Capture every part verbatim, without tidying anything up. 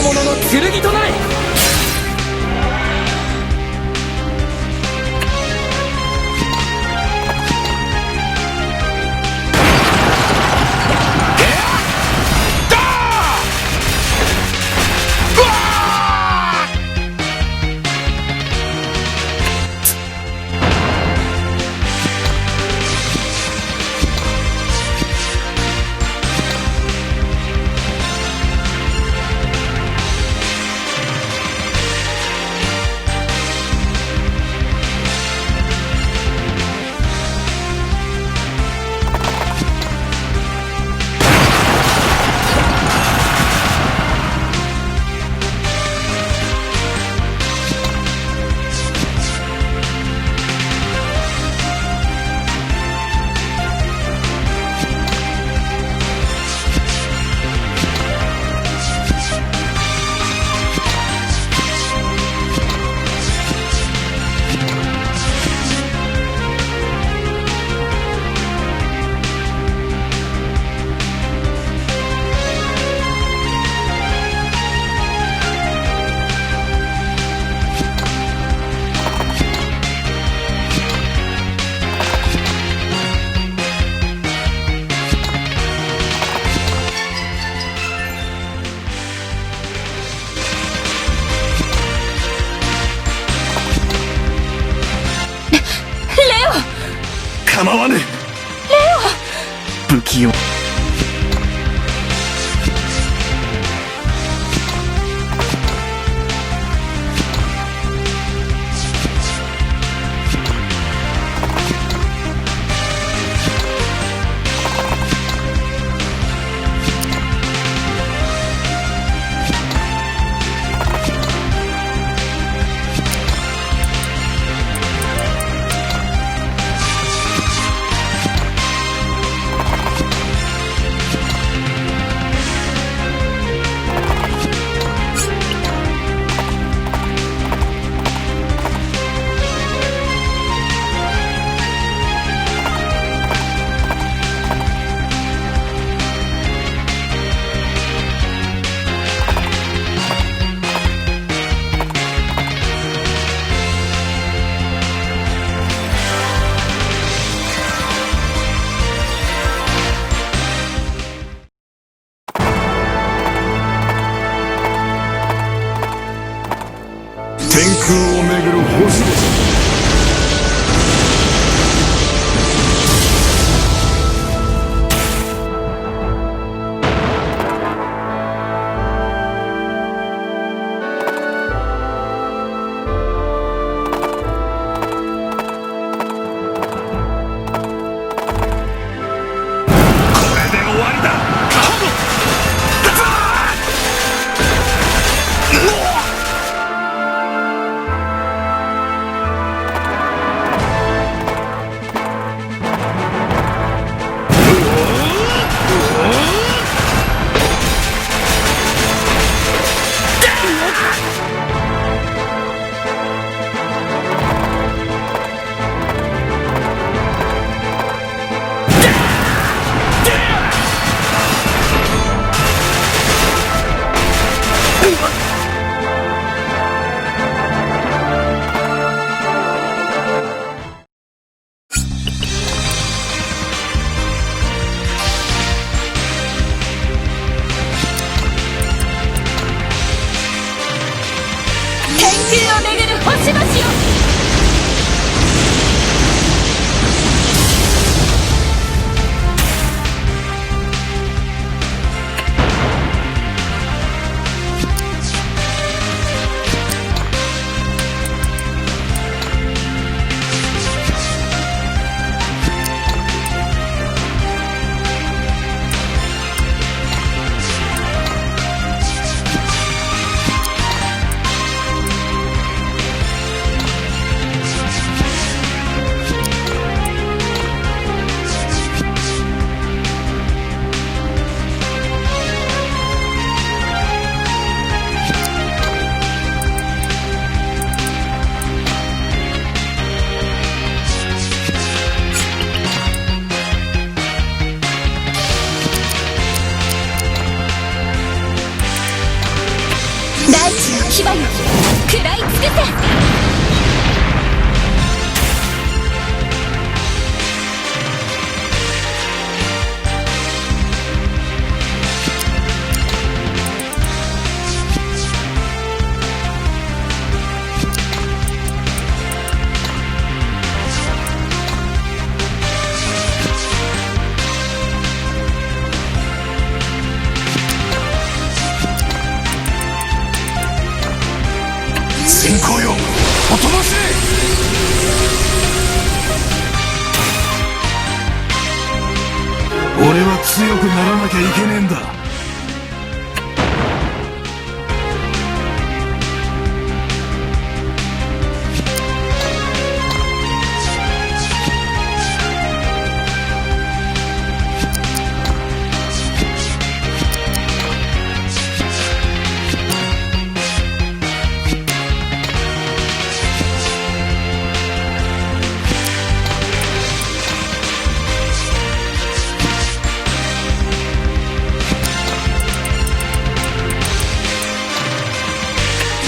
者の剣となれ。レオ！構わねえ。不器用。天空を巡る星です。これで終わりだ。カモン！だ！天空を巡る星々よ。大地の牙よ、食らい尽くせ。先行よ、おとなしい！俺は強くならなきゃいけねえんだ。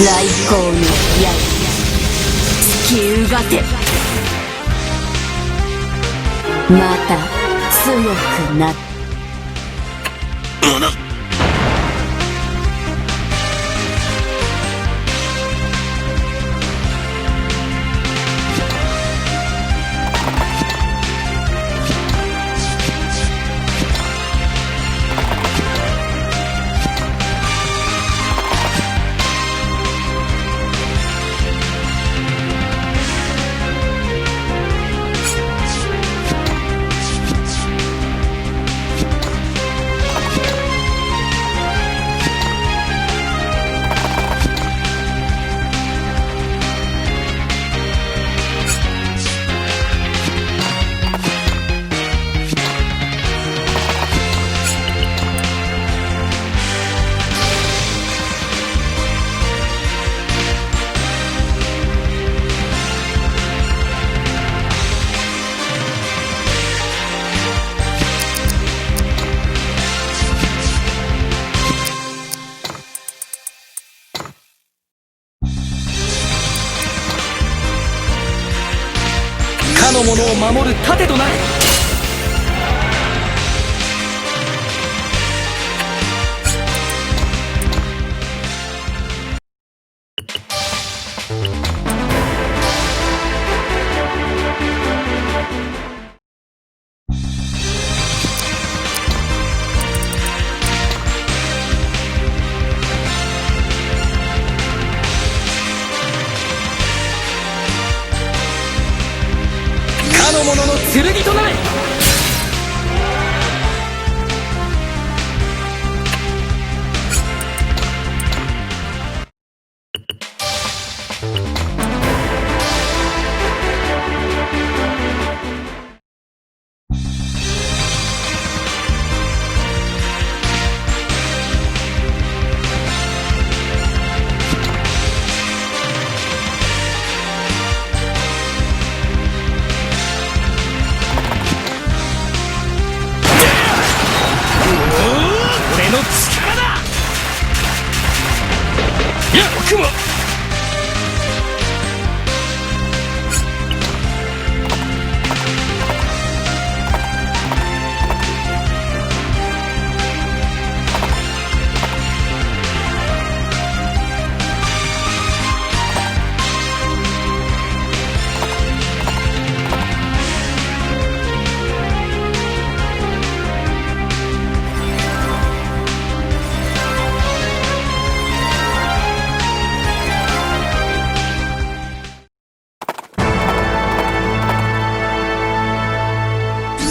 雷光の槍、突き動かせ。また強くなった。かの者を守る盾となれ。かの者の剣となれ。俺の力だ！よっ、雲！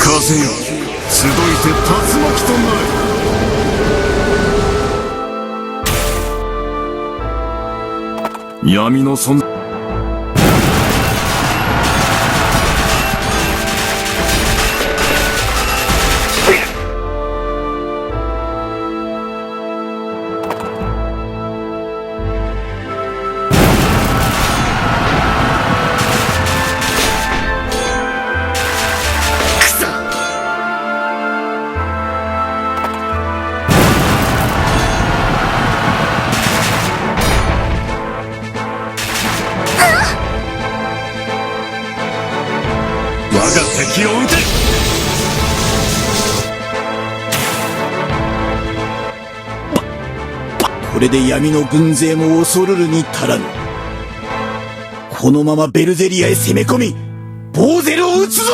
風よ、集いて、竜巻となれ。闇の存在。を討て。これで闇の軍勢も恐るるに足らぬ。このままベルゼリアへ攻め込み、ボーゼルを討つぞ。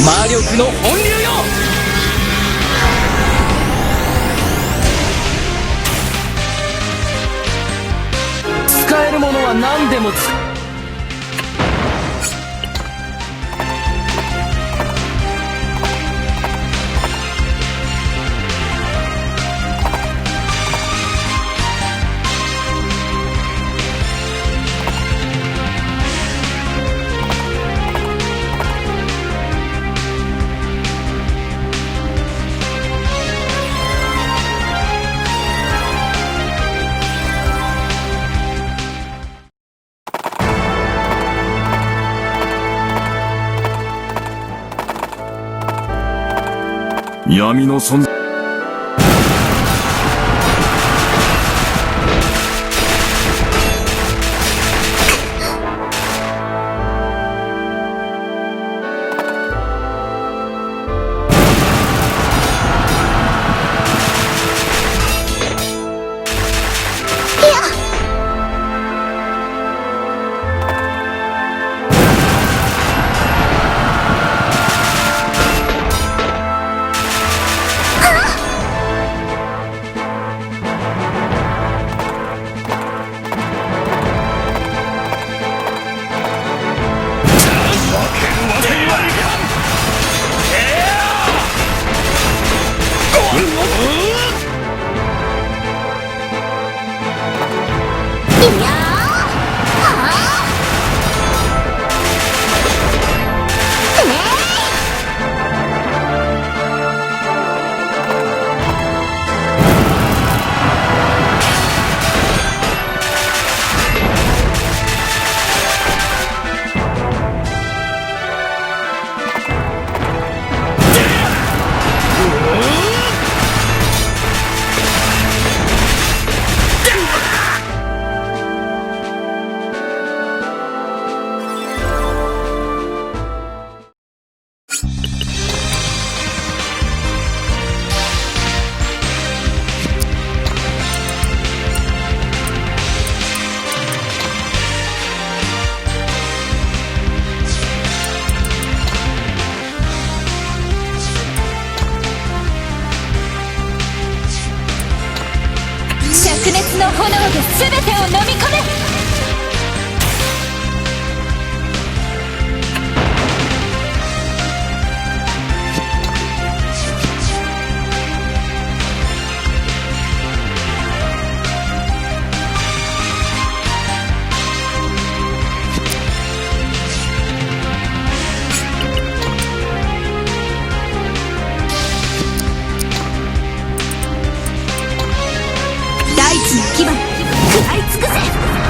魔力の本流よ。使えるものは何でも使闇の存在。灼熱の炎で全てを飲み込め。大地の牙、食らい尽くせ。